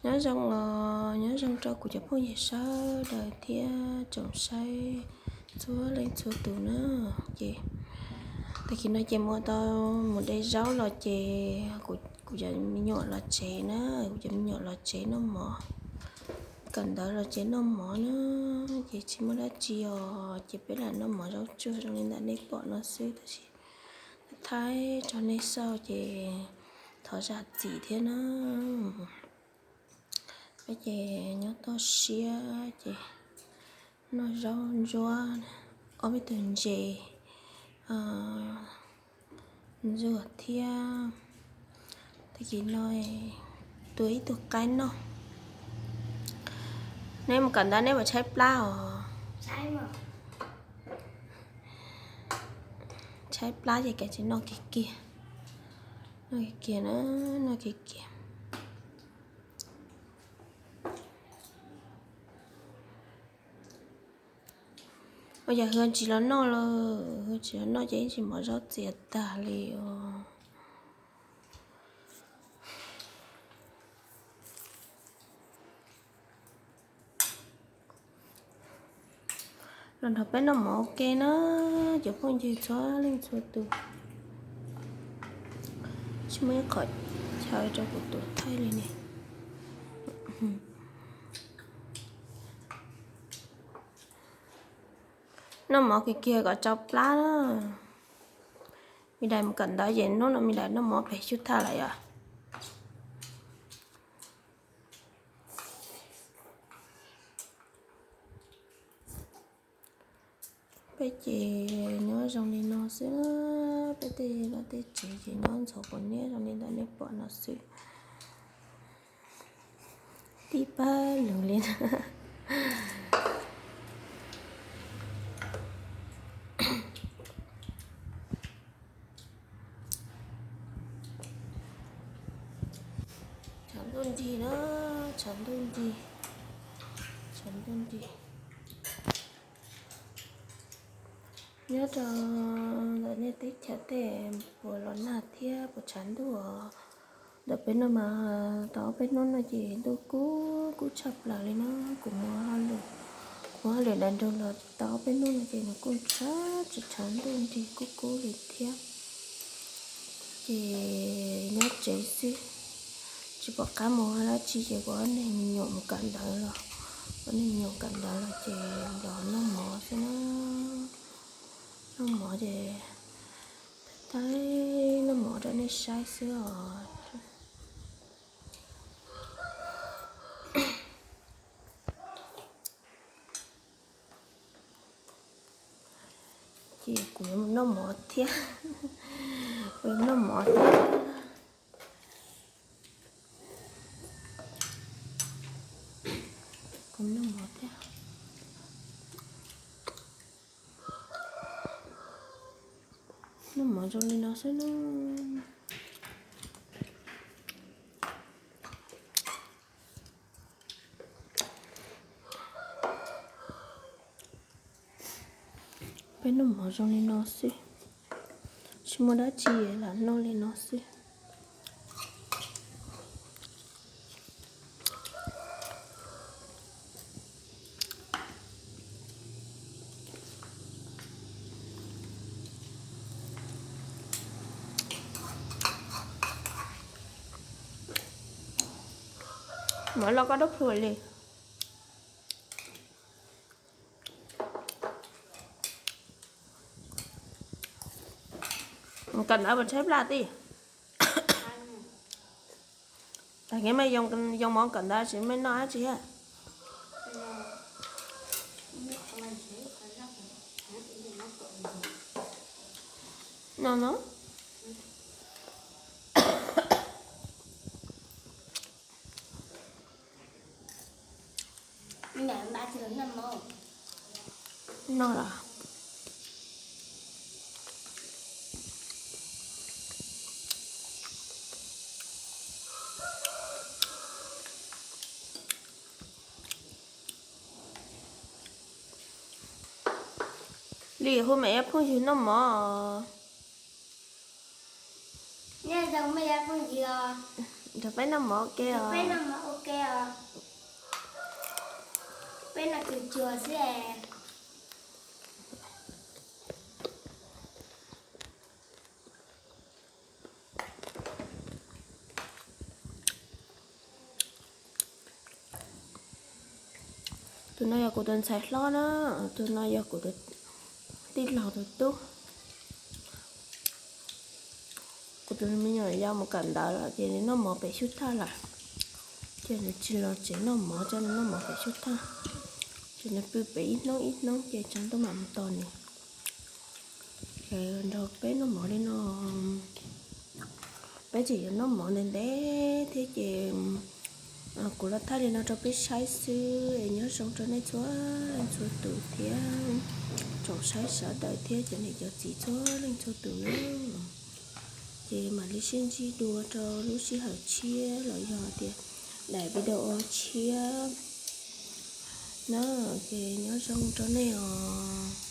Nyob zoo os, nyob zoo rau kuv cov phooj ywg sawv daws thiab tsoom saib txhua leej txhua tus na. Ces tag kis no ces mus tau mus de zaub los ces kuv cov me nyuam los tsev na, kuv cov me nyuam los tsev noj mov, kawm ntawv los tsev noj mov na, ces tsis muaj dab tsi os, ces peb lam noj mov zaub tsuag zoo li ntawm nej pom no xwb tab sis thaij rau nej xauj ces thov zam txim thiab na. Peb ces nyob toj siab ces noj zaub ntsuab, ob peb tug ntses, ntsuag thiab. Tag kis no tua ib tug qaib noj. Neb mus kawm ntawv neb puas tshaib plab os? Tshaib plab ces kav tsij noj kiag kiag, noj kiag kiag na, noj kiag kiag. Ua cas hwj tsis los noj lawm, hwj tsis los noj ces ib tsis mov zaub txias tag li os. Los nrog peb noj mov ua ke na, cov phooj ywg txhua leej txhua tus. Tsis muaj ib qho chaw rau kuv tuav thaij li ne. Noj mov kiag kiag kom tsau plab na. Me dais mus kawm ntawv ces hnub no me dais noj mov pem xyub thaj lawm yom. Peb ces nyob zoo li no xwb, peb tej vaj tej tsev ces nyob ntxhov quav niab zoo li ntawm nej pom no xwb. Tib pab lug li na. Tshav ntuj nrig na, tshav ntuj nrig, tshav ntuj nrig. Nyob rau ntawm nej teb chaws tej puas los nag thiab puas tshav ntuj os? Ntawm peb no mas tau ob peb hnub no ces ntuj kub kub tshaj plaws li na. Kuv mus hauj lwm, kuv hauj lwm daim nrug los tau ob peb hnub no ces nws kuj tshav tshav ntuj nrig kub kub li thiab. Ces nyob tsev xwb, tsis pom qab mus ua dab tsi ces kuv ob niag me nyuam mus kawm ntawv los, kuv ob niag me nyuam kawm ntawv los ces los noj mov xwb na. Noj mov ces thaij noj mov rau nej saib xwb os. Ces kuv yuav mus noj mov thiab, kuv yuav noj mov thiab, kuv noj mov thiab. Noj mov zoo li no xwb na. Peb noj mov zoo li no xwb, tsis muaj dab tsi lam noj li no xwb. Mov loj koj dab plhuav li. Kawm ntawv puas tshaib plab tij? Tag kis mej yoo mov kawm ntawv tsis mej noj dab tsi? No no. No los. Li hu mej ib phooj ywg noj mov. Nyob zoo mej ib phooj ywg os. Nrog peb noj mov ua ke os. Peb noj cuag cuag xwb es. Tus no yog kuv tus ntxhais hlob na, tus no yog kuv tus tij laug tus tub. Kuv tus me nyuam yau mus kawm ntawv lawm ces nws noj mov pem xub thawj lawm, ces nws tsis los tsev noj mov, ces nws noj mov pem xub thawj, ces nws pw pem ib hnub ib hnub ces tsam ntuj mam mus tos nws. Ces nrog peb noj mov li no, peb tseem yuav noj mov ntev ntev thiab ces kuv los thaij li no rau peb saib xwb es nyob zoo rau nej txhua leej txhua tus thiab tsoom saib sawv daws thiab cov niam cov txiv txhua leej txhua tus na. Ces mam li sib ntsib dua rau lub sij hawm tshiab los yog tias daim video tshiab na, ces nyob zoo rau nej os.